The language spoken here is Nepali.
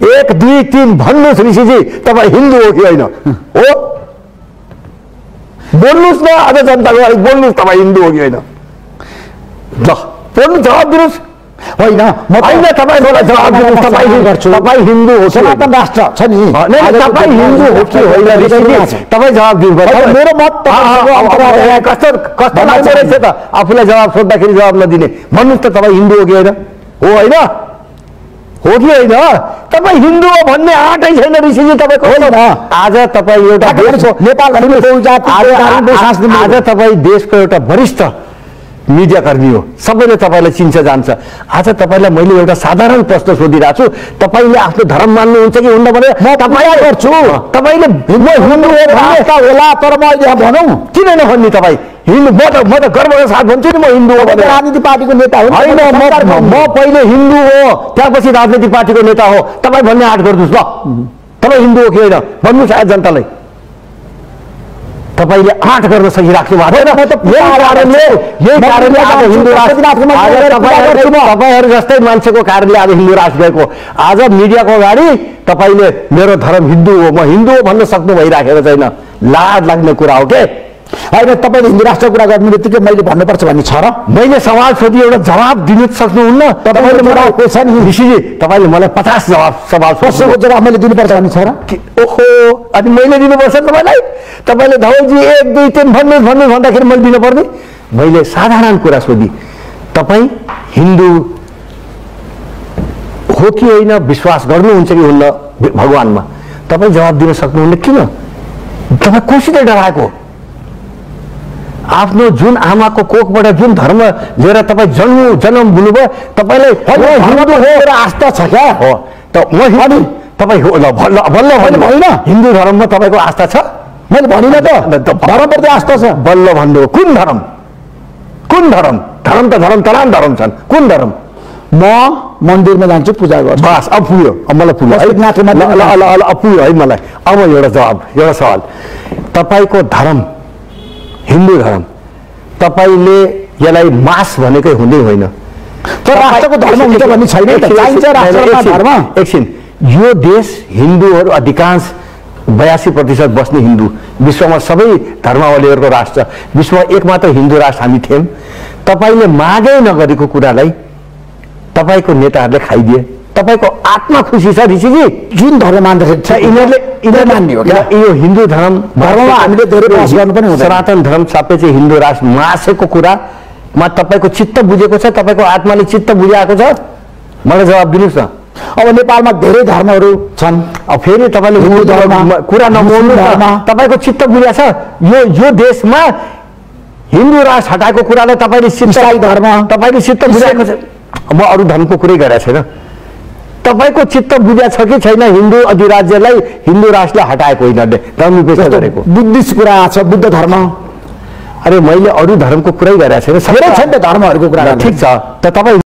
1 2 3 भन्नुस् ऋषिजी तपाईँ हिन्दू हो कि होइन हो बोल्नुस् न आज जनताको लागि बोल्नुस् तपाईँ हिन्दू हो कि होइन ल बोल्नु जवाब दिनुहोस् होइन म होइन तपाईँ जवाब दिनुहोस् तपाईँ हिन्दू हो सनातन राष्ट्र छ नि तपाईँ हिन्दू हो कि होइन ऋषिजी तपाईँ जवाब दिनुपर्छ मेरो मत कस्तो कस्तो लाग्छ रहेछ त आफूलाई जवाब सोद्धाखेरि जवाब नदिने भन्नुहोस् त तपाईँ हिन्दू हो कि होइन हो होइन हो कि होइन तपाईँ हिन्दू हो भन्ने आँटै छैन ऋषिजी तपाईँको होइन आज तपाईँ एउटा नेपाल आज तपाईँ देशको एउटा वरिष्ठ मिडियाकर्मी हो सबैले तपाईँलाई चिन्छ जान्छ आज तपाईँलाई मैले एउटा साधारण प्रश्न सोधिरहेको छु तपाईँले आफ्नो धर्म मान्नुहुन्छ कि हुन्न भने म तपाईँलाई गर्छु तपाईँले हिन्दू होला तर म अहिले भनौँ किन नभन्ने तपाईँ हिन्दू म त गर्वका साथ भन्छु नि म हिन्दू हो भने राजनीतिक पार्टीको नेता हो होइन म पहिले हिन्दू हो त्यसपछि राजनीतिक पार्टीको नेता हो तपाईँ भन्ने आँट गर्नुहोस् ल तपाईँ हिन्दू हो कि होइन भन्नुहोस् आज जनतालाई तपाईले आँट गर्न सकिराख्नु भएको छैन यही कारणले आज हिन्दू राष्ट्र तपाईहरू जस्तै मान्छेको कारणले आज हिन्दू राष्ट्र गएको आज मिडियाको अगाडि तपाईले मेरो धर्म हिन्दू हो म हिन्दू हो भन्न सक्नु भइराखेको छैन लाज लाग्ने कुरा हो के होइन तपाईले हिन्दू राष्ट्रको कुरा गर्ने बित्तिकै मैले भन्नुपर्छ भन्ने छ र मैले सवाल सोधि एउटा जवाब दिन सक्नुहुन्न तपाईले मलाई क्वेशन ऋषिजी तपाईले मलाई 50 सवाल सोध्नुको जवाब मैले दिनुपर्छ भन्ने छ र ओहो अनि मैले दिनुपर्छ तपाईलाई तपाईले धवलजी 1 2 3 भन्नु भन्दाखेरि मैले दिनुपर्ने मैले साधारण कुरा सोधि तपाईँ हिन्दू हो कि होइन विश्वास गर्नुहुन्छ कि हुन्न भगवानमा तपाईँ जवाब दिन सक्नुहुन्न किन तपाईँ कसैले डराएको आफ्नो जुन आमाको कोखबाट जुन धर्म लिएर तपाईँ जन्म हुनुभयो तपाईलाई हिन्दू हो र आस्था छ क्या हो त म तपाईँ बल्ल होइन हिन्दू धर्ममा तपाईँको आस्था छ मैले भनिनँ त धर्मप्रति आस्था छ बल्ल भन्नु कुन धर्म धर्म त धर्म तराम धर्म छन् कुन धर्म म मन्दिरमा जान्छु पूजा गर्छु बस अब पुग्यो अब मलाई पुग्यो पुग्यो है मलाई अब एउटा सवाल तपाईको धर्म हिन्दू धर्म तपाईले यसलाई मास भनेकै हुँदै होइन तर राष्ट्रको धर्म हुन्छ भन्ने छैन त चाहिन्छ राष्ट्रमा धर्म एकछिन यो देश हिन्दूहरू अधिकांश 82% बस्ने हिन्दू विश्वमा सबै धर्मावलीहरूको राष्ट्र विश्वमा एकमात्र हिन्दू राष्ट्र हामी थियौँ तपाईले मागै नगरेको कुरालाई तपाईको नेताहरूले खाइदिए तपाईको आत्मा खुसी छ ऋषिजी जुन धर्म मान्दछ यिनीहरूले मान्ने हो क्या यो हिन्दू धर्ममा हामीले धेरै बहस गर्नु पनि हुँदैन सनातन धर्म सबै चाहिँ हिन्दू राष्ट्र मासेको कुरामा तपाईको चित्त बुझेको छ तपाईको आत्माले चित्त बुझाएको छ मलाई जवाब दिनुस् न अब नेपालमा धेरै धर्महरू छन् अब फेरि तपाईले हिन्दू धर्म कुरा नबोल्नु तपाईको चित्त बुझाएको छ यो देशमा हिन्दू राष्ट्र हटाएको कुरालाई तपाईले इसाई धर्म तपाईले चित्त बुझाएको छ म अरू धर्मको कुरै गरेको छैन तपाईको चित्त बुझा छ कि छैन हिन्दू अधिराज्यलाई हिन्दू राष्ट्रले हटाएको यिनीहरूले धर्मपेक्षा गरेको बुद्धिस्ट कुरा छ बुद्ध धर्म अरे मैले अरू धर्मको कुरै गरेको छैन धेरै छ नि त धर्महरूको कुरा ठिक छ त तपाईँ